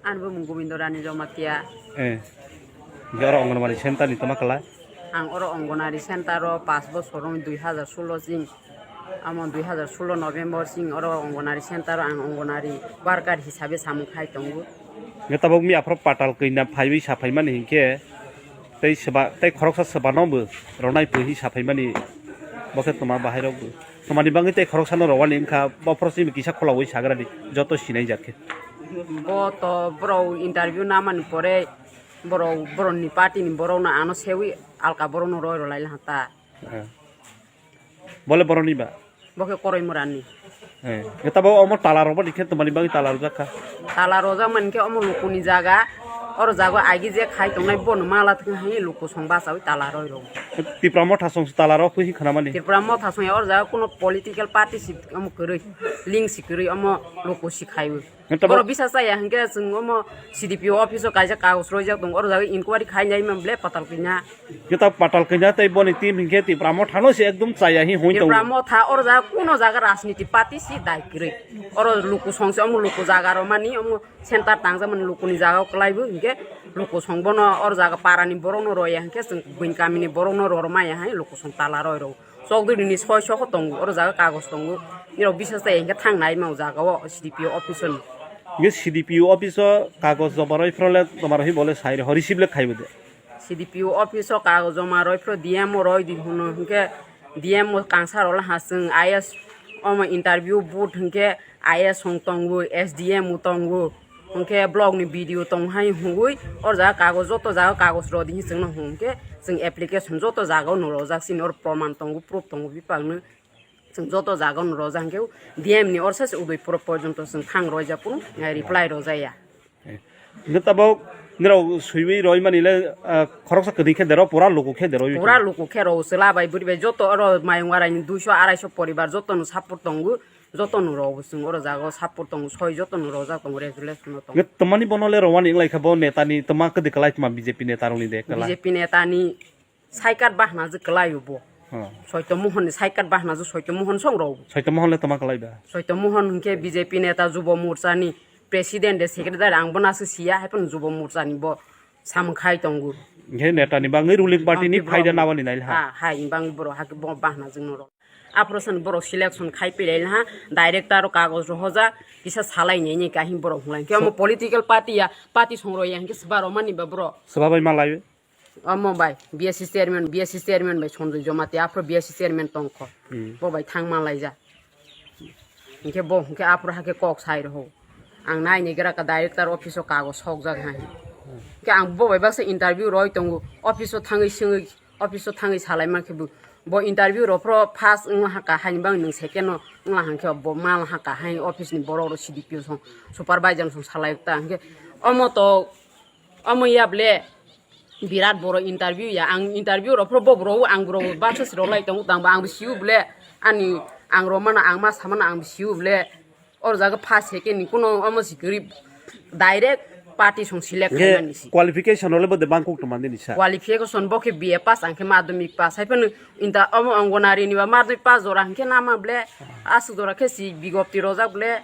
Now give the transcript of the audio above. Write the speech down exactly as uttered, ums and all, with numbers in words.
Ani bumung Gobindo Rani Jamatia. Eh. Hingke oro Anganwadi center ni toma kala? Ang oro Anganwadi center o pash bosor wng dui hazar solo jing. Amo dui hazar solo November jing oro Anganwadi center o ang Anganwadi worker hisabe samung khai tongo. Hingke tabok mi aphro patal kanya phaiwi sa phaimani hingke tei seba, tei khoroksa sebano bo ronai pui hi sa phaimani bo khe toma bahai rok bo. Tomani bangwi tei khoroksa no rowani wngkha, bo phoro simi kisa khwlaui sagra di, joto sinai jak khe. Bo to borok interview namani pore borok, borokni party ni borok no ano sewi alka borok no roi rwlai laha ta. Eh. Bole borokni ba? Bo khe koroi murani. Eh. Eta bo omo tala rok bo dikhe tomani bangwi tala rwjak kha. Tala rojak mani khe omo lukuni jaga, oro jaga agi je khai tongnai bono mala thwng hai luku song bachawi tala roi rw. Tipra motha song tala rok phui khana mani. Tripura motha song ya oro jaga kuno political party si omo kwrwi, link si kwrwi omo luku si khaiwi. Neta bo- Borok bisa chaya hingke chwng omo C D P O office o kaisa kagoj roijak tongo, oro jaga inquiry khainai man ble patal kanya. Neta patal kanya tei boni team hingke Tipra motha no se ekdom chaya hi hoi tongo. Tipra motha oro jaga kuno jaga rajniti party si dai kwrwi. Oro luku song se omo luku jaga romani omo center tangjak mani lukuni jaga o kwlai bo hingke luku song bono oro jaga para ni borok no roya hingke chwng buini kami ni borok no rormaya hai luku song tala roi rw. Chokdwini soi soko tongo, oro jaga kagoj tongo. Nirok bisas chaya hingke thang nai ma o jaga o C D P O office o ni. Hingke C D P O office o kagoj joma roi phro le tomar hi bole sai rw, receive le khaibo de. C D P O office o kagoj joma roi phro D M o roi di hwno, hingke D M o kangsa rok le ha chwng I S omo interview board hingke I S hong tongo, S D M o tongo. Hwnkhe block ni B D O tong hai hwnwi, o jaga kagoj, joto jaga kagoj rw di hwnwi chwngno hwn hwnkhe chwng application joto jaga o no rojak, chini oro proman tongo, proof tongo, bipang no chwng joto jaga o no rojak, hwnkhe D M ni orsa se Udaipur porjonto chwng thang roijak, kunu reply rojaya. Hwnkhe tabok nirok swiwi roimani le, ah, khoroksa kwdwi khe dero, pura luku khe dero. Pura luku khe rw, chwla bai bwrwi bai joto oro Mayung Arai ni duiso araiso poribar joto no support tongo. Joto no rw bo chwng oro jaga o support tongo, soi joto no rojak tongo, resolution no tongo. Nge twmani bono le rwani wng lai kha bo neta ni twma kwdwi kwlai twma B J P neta rok ni de kwlai. B J P neta ni saikat bahna je kwlai o bo. Hmm. Soito Mohon ni saikat bahna je Soito Mohon song rw bo. Soito Mohon le twma kwlai ba? Soito Mohon hwnkhe B J P neta Jubo Morcha ni president de secretary ang bo nasu siya hai phano Jubo Morcha ni bo samung khai tongo. Nge neta ni bangwi ruling party ni phaida nabani nai ha. Ha, hai bang borok ha bo bahna jwng no rw. Aphro sani borok selection khai pilai ha, director o kagoj rohorjak, kisa salai ni ni kahim borok hwnlai. Khe omo political party ya, party song rw ya, hwnkhe swba rw mani ba borok. Swba bai malai. Omo bai, B S C chairman, B S C chairman bai Sanjoy Jamatia, aphro B S C chairman tongkho. Hmm. Bo bai thang malai ja. Hwnkhe bo, hwnkhe aphro hakhe kok sai rw. Ang nai ni gra ka director office o kagoj sokjak hai. Hwnkhe ang bo bai baksa interview roi tongo, office o thangwi swngwi, office o thangwi salai mankhe bo, bo interview rw phro first wng ha ka haini bang nwng second o wng ha hwnkhe bo mal ha ka hai office ni borok rw C D P O song supervisor song salai ta hwnkhe omo to omo ya ble birat boro interview ya ang interview rw phro bo bro ang bro baksa si rw lai tongo tang ba ang bo siu ble ani ang rw mano ang ma sa mano ang bo siu ble. Oro jaga first second ni kuno omo si kwrwi, direct party song select khaimani si. Qualification role bo de bang kok tongmani ni sa. Qualification bo khe B A pass, ang khe madhyamik pass. Hai phano inta omo Anganwadi ni ba madhyamik pass jora hwnkhe nama ble, aswk jora khe si bigopti rojak ble,